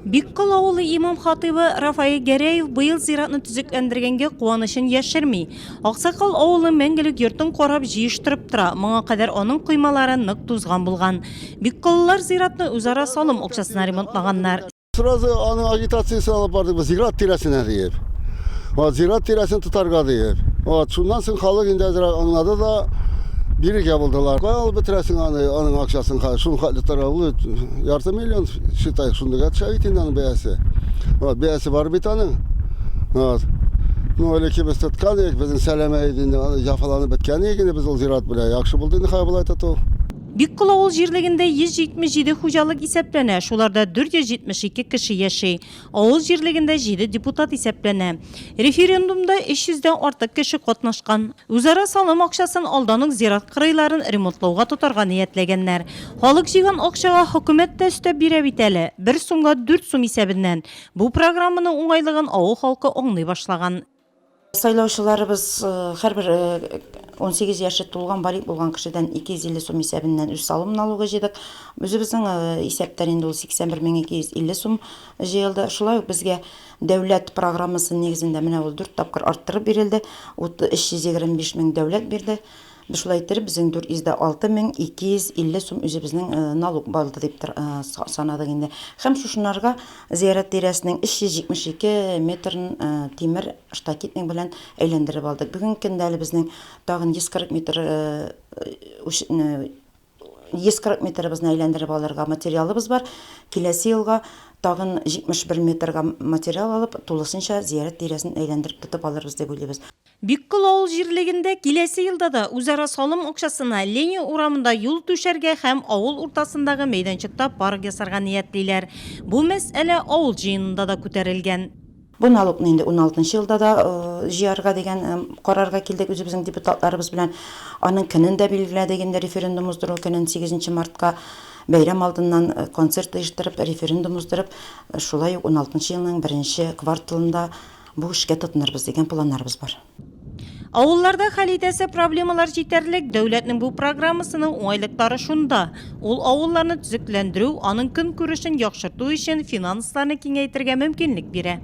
Биккол авылы имам-хатыйбы Рафаэль Гәрәев быел зиратны төзекләндергәнгә куанычын яшерми. Аксакал авылның мәңгелек йортын карап, җыештырып тора, моңа кадәр аның коймалары нык тузган булган. Бикколлылар зиратны үзара салым акчасына ремонтлаганнар. Сразу аның агитациясен алып бардык без зират тирәсенә диеп. Вот, зират тирәсен тотарга диеп. Вот, шуннан соң халык инде әзрәк аңлады да, бирергә булдылар. Кая алып бетерәсең аны, аның акчасын, шул хәтле тотарга ул ярты миллион, считай, шундыйга төшә бит инде аның бәясе. Вот, бәясе бар бит аның. Вот. Ну, элекке без тоткан идек, безнең сәләмә иде инде, җафаланып беткән идек инде без ул зират белән. Яхшы булды инде хәзер болай тоту. Биккол авыл җирлегендә 177 хуҗалык исәпләнә, шуларда 472 кеше яши. Авыл җирлегендә җиде депутат исәпләнә. Референдумда 300 дән артык кеше катнашкан. Үзара салым акчасын алдан ук зират кырыйларын ремонтлауга тотарга ниятләгәннәр. Халык җыйган акчага хөкүмәт тә өстәп бирә бит әле, бер сумга дүрт сум исәбеннән. Бу программаның уңайлыгын авыл халкы аңлый башлаган. Сайлаучыларыбыз һәрбер 18 яше тулган балигъ булган кешедән 250 сум исәбеннән үзсалым налогы җыйдык. Үзебезнең исәптән инде ул 81250 сум җыелды. Шулай ук безгә дәүләт программасы нигезендә менә ул дүрт тапкыр арттырып бирелде. 325 мең дәүләт бирде. Без шулай иттереп, безнең 406 250 сум үзебезнең налог булды дип санадык инде. Һәм шушынарга зиярат тирәсенең 372 метрын тимер штакетник белән әйләндереп алдык. Бүгенге көндә әле безнең тагын 140 метр 140 метрыбызны әйләндереп алырга материалыбыз бар. Киләсе елга тагын 71 метрга материал алып, тулысынча зиярат тирәсен әйләндереп тотып алырбыз дип уйлыйбыз. Биккол авыл җирлегендә киләсе елда да үзара салым акчасына Ленин урамында юл түшәргә һәм авыл уртасындагы мәйданчыкта парк ясарга ниятлиләр. Бу мәсьәлә авыл җыенында да күтәрелгән. Бу налогны инде уналтынчы елда да җыярга дигән карарга килдек үзебезнең депутатларыбыз белән. Аның көнен дә билгеләдек инде, референдум уздыру көнен, сигезенче мартка бәйрәм алдыннан концерт оештырып, референдум уздырып, шулай ук уналтынчы елның беренче кварталында Бу эшкә тотынырбыз дигән планнарыбыз бар. Авылларда хәл итәсе проблемалар җитәрлек. Дәүләтнең бу программасының уңайлыклары шунда, ул авылларны төзекләндерү, аның көнкүрешен яхшырту өчен финансларны киңәйтергә мөмкинлек бирә.